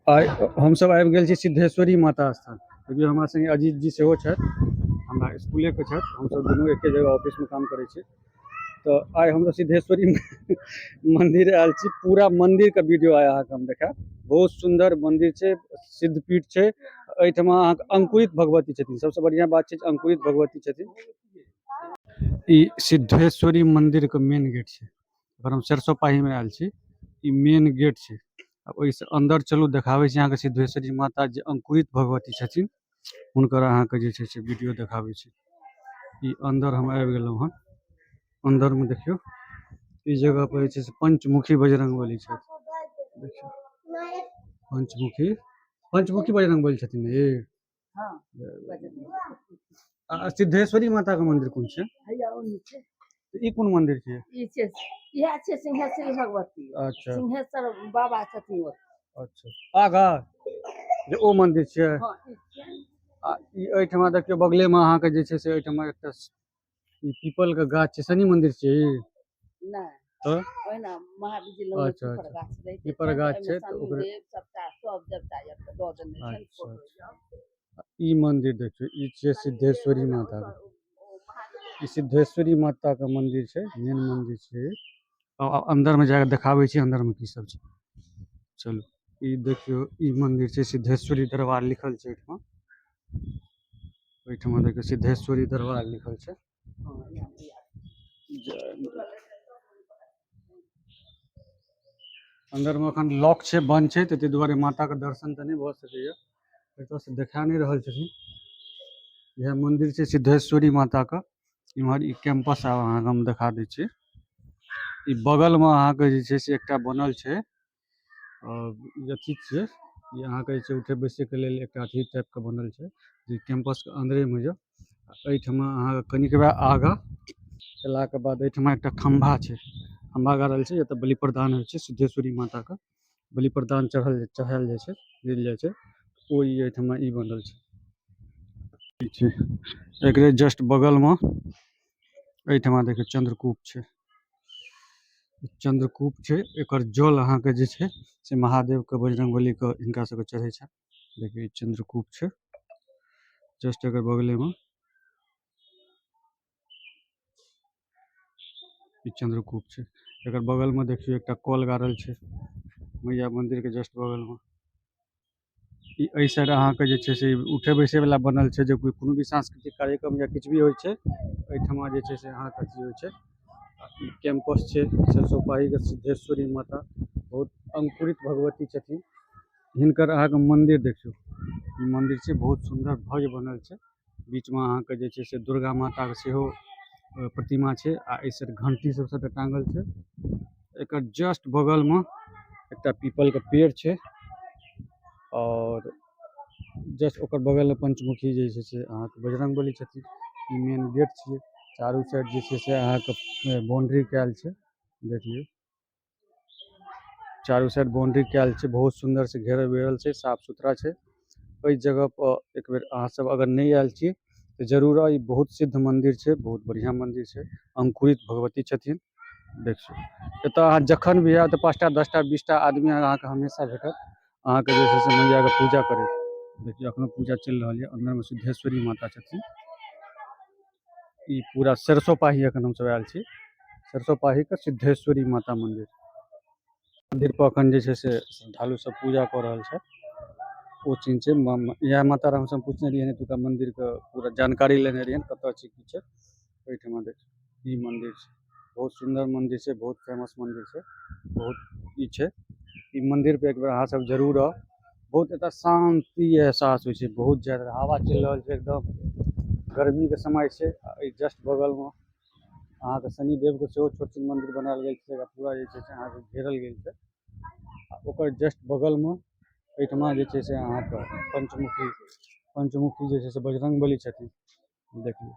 आइ हमसभ आबि गेल छी सिद्धेश्वरी माता स्थान। देखियौ, हमरा संगे अजीत जी सेहो छथि, हमरा स्कूलेके छथि। हमसभ दुनू एके जगह ऑफिसमे काम करै छी। तऽ आइ हमसभ सिद्धेश्वरी मन्दिर आयल छी। पूरा मन्दिरके वीडियो आइ अहाँके हम देखायब। बहुत सुन्दर मन्दिर छै, सिद्धपीठ छै। एहिठमा अहाँके अंकुरित भगवती छथिन। सबसँ बढ़िआँ बात छै जे अंकुरित भगवती छथिन। ई सिद्धेश्वरी मन्दिरके मेन गेट छै। अगर हम सरसो पाहीमे आयल छी, ई मेन गेट छै। आ ओहिसँ अन्दर चलू, देखाबै छी अहाँके सिद्धेश्वरी माता जे अंकुरित भगवती छथिन, हुनकर अहाँके जे छै से वीडियो देखाबै छी। ई अन्दर हम आबि गेलहुँ हन। अन्दरमे देखियौ, ई जगह पर जे छै से पंचमुखी बजरंगबली छथि। देखियौ, पंचमुखी पंचमुखी बजरंगबली छथिन ई। हँ। आ सिद्धेश्वरी माता के मंदिर कोन छै? हैया ओन्नी छै। तऽ ई कोन मंदिर छै? ई छै, इएह छै सिंहेश्वरी भगवती। सिंहेश्वर बाबा छथिन ओ। अच्छा, आगा जे ओ मंदिर छै? हँ, ई छै। आ ई एहिठमा देखियौ, बगलेमे अहाँके जे छै से एहिठमा एकटा ई पीपल के गाछ छै। शनि मंदिर छै ई? नहि। तऽ? ओहिना महावीर जी लग पीपर गाछ रहै छै। पीपर गाछ छै तऽ शनिदेव सबटा सब देवता आरके दऽ देने छनि फोटो। ई मंदिर देखियौ, ई छियै सिद्धेश्वरी माता के। ई सिद्धेश्वरी माता के मंदिर छै, मेन मंदिर छै। अंदर में जाके देखाबै छी अंदर में की सब छै। चलू, ई देखियौ, ई मंदिर छै, सिद्धेश्वरी दरबार लिखल छै एहिठमा। एहिठमा देखियौ, सिद्धेश्वरी दरबार लिखल छै। अंदर में अखन लॉक छै, बंद छै, तऽ ताहि दुआरे माता के दर्शन तऽ नहि भऽ सकैया। एतऽ से देखा नहि रहल छथिन। इएह मंदिर छै सिद्धेश्वरी माता के। इम्हर ई कैंपस आब अहाँके हम देखा दै छी। ई बगल में अहाँके जे छै से एकटा बनल छै अथी छै। ई अहाँके जे छै उठे बैसे के लेल एकटा अथी टाइप के बनल छै जे कैंपस के अंदरे में जो। एहिठमा अहाँके कनिकबा आगाँ एलाके बाद एहिठमा एकटा खम्भा छै, खम्भा गाड़ल छै, जतऽ बलि प्रदान होइ छै। सिद्धेश्वरी माता के बलि प्रदान चढ़ायल जाइ छै, देल जाइ छै। ओ ई एहिठमा ई बनल छै। ई छै एकरे जस्ट बगल में एहिठमा देखियौ, चंद्रकूप छै। चंद्रकूप छै, एकर जल अहाँके जे छै से महादेव के, बजरंगबली के, हिनका सबके चढ़ै छै। देखियौ, ई चंद्रकूप छै, जस्ट एकर बगले में ई चंद्रकूप छै। एकर बगल में देखियौ, एकटा कल गाड़ल छै मैया मंदिर के जस्ट बगल में। ई एहि साइड अहाँके जे छै से उठे बैसे वाला बनल छै, जे कोइ कोनो भी सांस्कृतिक कार्यक्रम या किछु भी होइ छै, एहिठमा जे छै से अहाँके अथी होइ छै। ई कैंपस छै सरसोपाही के। सिद्धेश्वरी माता बहुत अंकुरित भगवती छथिन। हिनकर अहाँके मंदिर देखियौ, ई मंदिर छै, बहुत सुन्दर भव्य बनल छै। बीचमे अहाँके जे छै से दुर्गा माताके सेहो प्रतिमा छै आ एहि साइड घंटी सब सबटा टांगल छै। एकर जस्ट बगलमे एकटा पीपल के पेड़ छै और जस्ट ओकर बगलमे पंचमुखी जे छै से अहाँके बजरंगबली छथिन। ई मेन गेट छियै। चारू साइड जे छै से अहाँके बाउंड्री कयल छै। देख लियौ, चारू साइड बाउंड्री कयल छै, बहुत सुन्दर से घेरल बेरल छै, साफ सुथरा छै। एहि जगह पर एक बेर अहाँ सब अगर नहि आयल छी तऽ जरूर आउ। ई बहुत सिद्ध मंदिर छै, बहुत बढ़िआँ मंदिर छै, अंकुरित भगवती छथिन। देखियौ, एतऽ अहाँ जखन भी आयब तऽ 5टा 10टा 20टा आदमी अहाँके हमेशा भेटत, अहाँके जे छै से मैयाके पूजा करैत। देखियौ, अखनो पूजा चलि रहल यऽ। अन्दरमे सिद्धेश्वरी माता छथिन। ई पूरा सरसोपाही अखन हमसब आयल छी, सरसोपाही के सिद्धेश्वरी माता मंदिर। मंदिर पर अखन जे छै से श्रद्धालु सब पूजा कऽ रहल छै। ओ चीज छै। इएह माता राम से हम पूछने रहियै एतुका मंदिर के पूरा जानकारी लेने रहियै, कतऽ छै, की छै। एहिठमा देखियौ, ई मंदिर छै, बहुत सुन्दर मंदिर छै, बहुत फेमस मंदिर छै, बहुत ई छै। ई मंदिर पे एक बेर अहाँ सब जरूर आउ। बहुत एतऽ शांति एहसास होइ छै, बहुत ज्यादा हवा चलि रहल छै, एकदम गर्मी के समय छै। आ एहि जस्ट बगल में अहाँके शनिदेव के सेहो छोट छिन मंदिर बनायल गेल छै। एकरा पूरा जे छै से अहाँके घेरल गेल छै। आ ओकर जस्ट बगल में एहिठमा जे छै से अहाँके पंचमुखी जे छै से बजरंगबली छथिन। देखियौ।